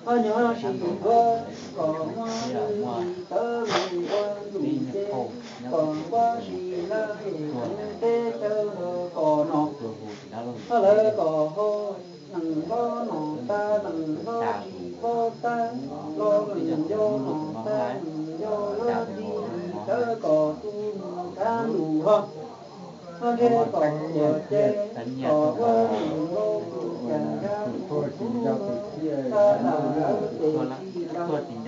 Ho nyob sis ua kom muab nws tawv mus ua ntxim ces kom npab sis lawv es teb chaws los kom no, ho lawv kom ho nees npab no tag nees npab sis npab tag los nees nco no tag nees nco lawv tib tawv kom tu mus thab lus ho. Ho ntshe kom ua ces kom ua mus lauj tus cas nrab tus tub tag tas lawv ces tsis tau, ntais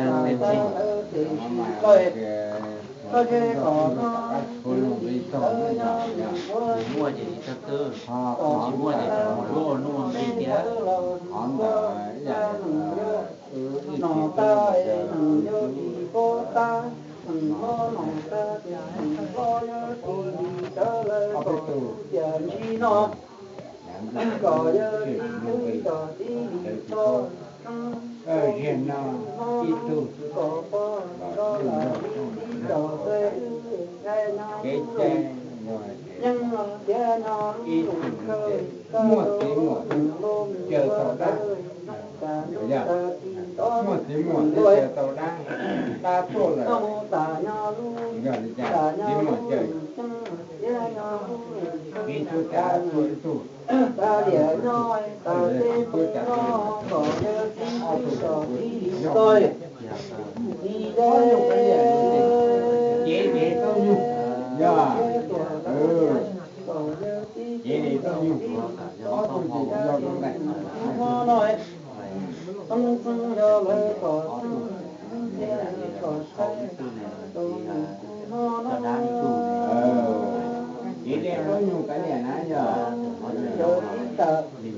tas lawv ces tsis tau. Ho ntshe kom no tus txiv tawv nyob mus ua ntxim kom tsis muaj ces tsis tawv los mus ua ntxim tawv los mus ua nees nco no tag es nees nco tsis paub tag, nees nco no tag ces nees nco yog tsis tawv lawv kom tias ntsib no. Kom yog tib tug cov tib li txog, tib tug no ib tug kom pog los lam tib cov txawj wb nqaij nyob kev cai, yeej los tiav nyob ib tug kawg, muaj txiv muaj tub, caw tau dab, muaj txiv muaj tub caw tau dab, dab tuaj lawm, yog li cas txiv muaj caw, txiv tub caw dab tuaj ib tug, txiv tub caw tuaj ob tug, txiv tub caw tuaj ib tug, cev li tau nyuj, yog, cev li tau nyuj, ob tug ces yog rau nqaij. Cev li tau nyuj kav liam na yog, li ntawd thiaj li,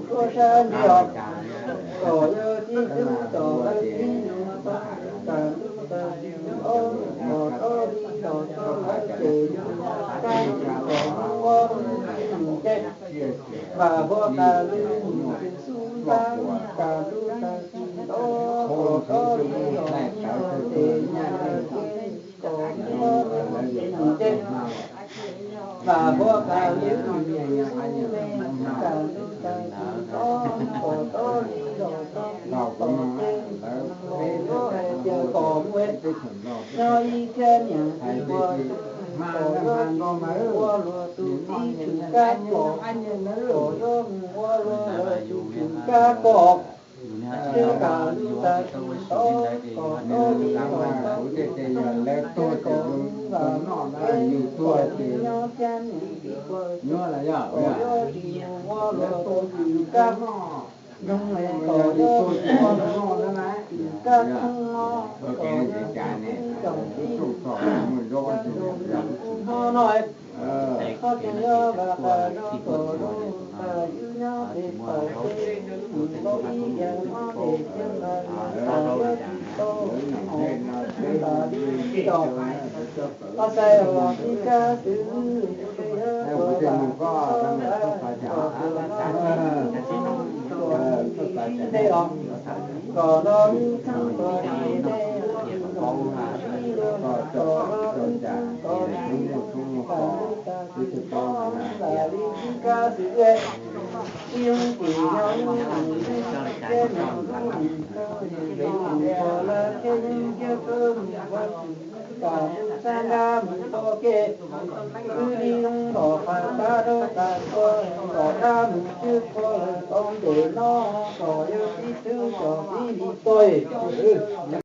kuv xav li ntawd na. Vam huab tas lwj mus xub ntab, Laij tawv tag ces nyaj leej kom lawv yuav tau hma. Vam huab vam lwm me kam lwm tas tus tod kom tau li los tau tus tom tej lawv peb lub hais tias kom muaj nyob ib thiab niam txiv ua kom yuav mus ua luag tus txiv tshwm kab pom, kom yuav mus ua luag lawv tus tshwm kab pom. Twb kam lwm tas tus tod kom tau li los tau tus tom tej kom muaj vam huab nyob thiab niam txiv ua kom yuav tsis mus ua luag tus tshwm kab nyob, kom yuav mus ua luag tus tshwm kab khoob no, kom yuav mus ua tsoom txiv tsoom hlob no. Koj tseem yuav vam qas no kom lub tas ywj nyob pem thaum twg mus tau ib yam mob ntes thiab nqa yam tas ib tsis tau hom tas li los. Koj saib os tib kab xwb, koj yuav kom tau nqa kom tus no kom tus sib nthe os, kom los wb txheeb kom tus no tus sib luag, kom los wb txheeb kom tus sib nthe kom lub tas tus tod nqa li tib kab xwb. Ib lub tim nyob lub tim twg thiab nws lub tim twg, nws mus kom lawv thiaj yeej cia kawg mus ua tus kam lub sab nrab mus ua ke. Wb li zoo ntom qab tab rau tas tua, ntom dab mus tswj qhua lawm tau ntev no, kom yog tib tug tsom tib li txoj.